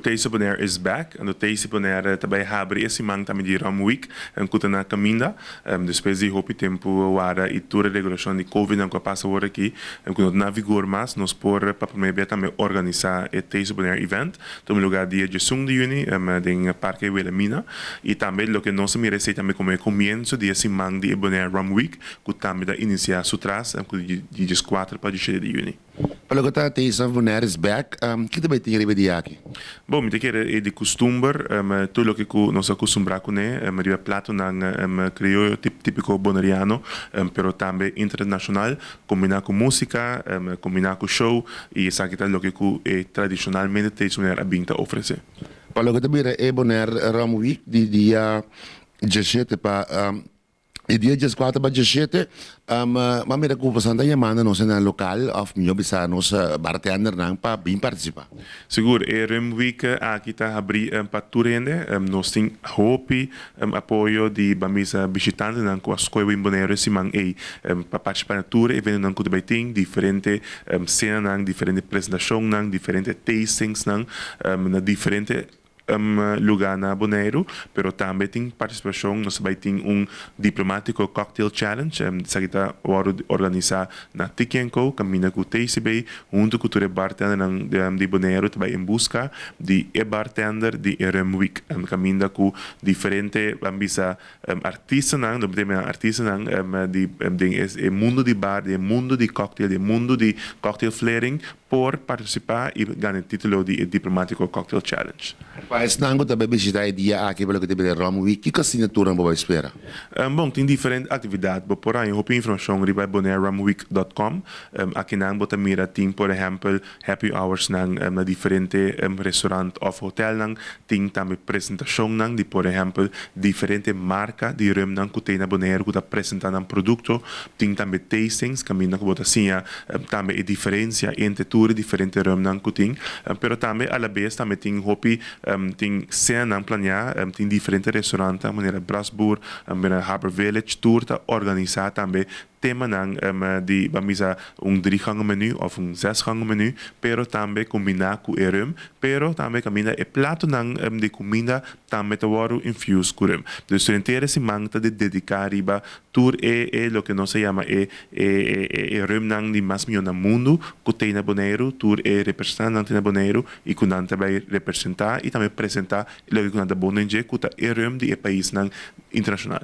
Taste of Bonaire is back. Anto Taste of Bonaire ta bai habri e siman tambe di Rum Week ku ta na kaminda. Despues di hopi tempu wara i tur e regulashon di Covid nan ku a pasa awor aki, ku no ta na vigor mas, nos por pa promé bia tambe organisá e Taste of Bonaire event. Tuma lugá dia 11 di yüni den Parke Wilhelmina. I tambe loke nos a mira esei tambe komo e komienso di e siman di e Bonaire Rum Week ku tambe ta inisiá su tras ku di 14 pa 17 di yüni. Pa loke ta Taste of Bonaire is back, kiko ta bai tin riba e dia aki? Bon, mi ta kere e di kustumber, tur loke ku nos a kustumbrá kuné, riba platonan krioyo típiko boneriano, pero tambe internashonal, kombiná ku músika, kombiná ku show, i esaki ta loke ku e tradishonalmente Taste of Bonaire a bin ta ofresé. Pa loke ta bira e Bonaire Rum Week di dia 17 pa e dia 14 pa 17, m'a mira ku boso ta yamando nos na lokal òf mihó bisa nos bartendernan pa bin partisipá. Sigur, e Rum Week aki ta habrí pa tur hende. Nos tin hopi apoyo di ban bisa bishitantenan ku a skohe bin Boneiru e siman ei pa partisipá na tur e eventonan ku ta bai tin, diferente senanan, diferente presentashonnan, diferente tastingsnan na diferente lugá na Boneiru, pero tambe tin partisipashon, nos ta bai tin un Diplomatico Cocktail Challenge, esaki ta wòrdu organisá na Tiki Co, kaminda ku TCB huntu ku tur e bartendernan di Boneiru ta bai en buska di e bartender di e Rum Week, kaminda ku diferente ban bisa artistanan, lo mi ta artistanan di den e mundu di bar, den e mundu di cocktail, den e mundu di cocktail flaring por partisipá i gana e título di e Diplomatico Cocktail Challenge. Pa esnan ku ta bai bishitá e dia aki pa loke ta bira Rum Week, kiko asignatura bo bai spera? Bon, tin diferente aktividat. Bo por haña hopi informashon riba bonairerumweek.com. Akinan bo ta mira tin por ehèmpel happy hoursnan na diferente restaurant òf hotelnan. Tin tambe presentashonnan di por ehèmpel diferente marka di rumnan ku tin na Boneiru ku ta presentá nan produkto. Tin tambe tastings kaminda ku bo ta siña tambe e diferensia entre tur e diferente rumnan ku tin. Pero tambe alabes tambe tin hopi tin senanan planeá, tin diferente restaurantnan manera Brasboer, manera Harbor Village, tur ta organisá tambe temanan di ban bisa un driegangen menu òf un zesgangen menu, pero tambe kombiná ku e rum, pero tambe kaminda e platonan di kuminda tambe ta wòrdu infused ku rum. Dus henter e siman ta dediká riba tur e loke nos ta yama e rumnan di mas mihó na mundu ku tin na Boneiru, tur e representantenan tin na Boneiru i ku nan ta bai representá i tambe presentá loke ku nan ta bon den dje ku ta e rum di e paisnan internashonal.